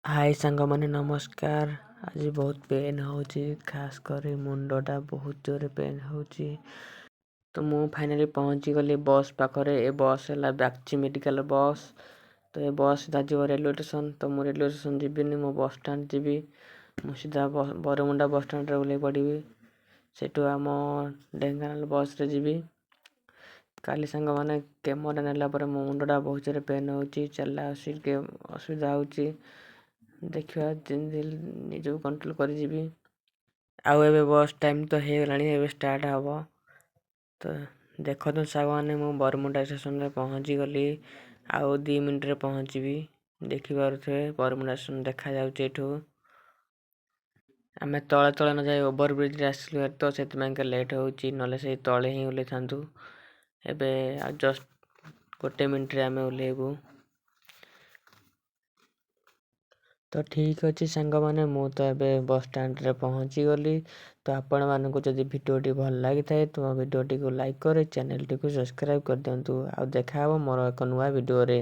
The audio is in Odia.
ହାଇ ସାଙ୍ଗମାନେ, ନମସ୍କାର। ଆଜି ବହୁତ ପେନ୍ ହେଉଛି, ଖାସ କରି ମୁଣ୍ଡଟା ବହୁତ ଜୋରେ ପେନ୍ ହେଉଛି। ତ ମୁଁ ଫାଇନାଲି ପହଞ୍ଚିଗଲି ବସ୍ ପାଖରେ। ଏ ବସ୍ ହେଲା ବାଗଚି ମେଡ଼ିକାଲ ବସ୍। ତ ଏ ବସ୍ ସିଧା ଯିବ ରେଲୱେ ଷ୍ଟେସନ୍। ତ ମୁଁ ରେଲୱେ ଷ୍ଟେସନ୍ ଯିବିନି, ମୁଁ ବସ୍ ଷ୍ଟାଣ୍ଡ ଯିବି। ମୁଁ ସିଧା ବରମୁଣ୍ଡା ବସ୍ ଷ୍ଟାଣ୍ଡରେ ଓହ୍ଲେଇ ପଡ଼ିବି। ସେଠୁ ଆମ ଢେଙ୍କାନାଳ ବସ୍ରେ ଯିବି। କାଲି ସାଙ୍ଗମାନେ କେମୋଟା ନେଲା ପରେ ମୋ ମୁଣ୍ଡଟା ବହୁତ ଜୋରେ ପେନ୍ ହେଉଛି, ଚାଲିଲା ଆସିକି ଅସୁବିଧା ହେଉଛି। ଦେଖିବା, ଯେମିତି ନିଜକୁ କଣ୍ଟ୍ରୋଲ୍ କରିଯିବି। ଆଉ ଏବେ ବସ୍ ଟାଇମ୍ ତ ହେଇଗଲାଣି, ଏବେ ଷ୍ଟାର୍ଟ ହେବ। ତ ଦେଖନ୍ତୁ ସାଙ୍ଗମାନେ, ମୁଁ ବରମୁଣ୍ଡା ଷ୍ଟେସନରେ ପହଞ୍ଚିଗଲି, ଆଉ 2 ମିନିଟ୍ରେ ପହଞ୍ଚିବି। ଦେଖିପାରୁଥିବେ, ବରମୁଣ୍ଡା ଷ୍ଟେସନ ଦେଖାଯାଉଛି ଏଠୁ। ଆମେ ତଳେ ତଳେ ନ ଯାଇ ଓଭର ବ୍ରିଜ୍ରେ ଆସିଲୁ ତ ସେଥିପାଇଁକା ଲେଟ୍ ହେଉଛି, ନହେଲେ ସେଇ ତଳେ ହିଁ ଓହ୍ଲେଇଥାନ୍ତୁ। ଏବେ ଆଉ ଜଷ୍ଟ 1 ମିନିଟ୍ରେ ଆମେ ଓହ୍ଲେଇବୁ। ତ ଠିକ୍ ଅଛି ସାଙ୍ଗମାନେ, ମୁଁ ତ ଏବେ ବସ୍ ଷ୍ଟାଣ୍ଡରେ ପହଞ୍ଚିଗଲି। ତ ଆପଣମାନଙ୍କୁ ଯଦି ଭିଡ଼ିଓଟି ଭଲ ଲାଗିଥାଏ, ତ ଭିଡ଼ିଓଟିକୁ ଲାଇକ୍ କରି ଚ୍ୟାନେଲଟିକୁ ସବସ୍କ୍ରାଇବ୍ କରିଦିଅନ୍ତୁ। ଆଉ ଦେଖା ହେବ ମୋର ଏକ ନୂଆ ଭିଡ଼ିଓରେ।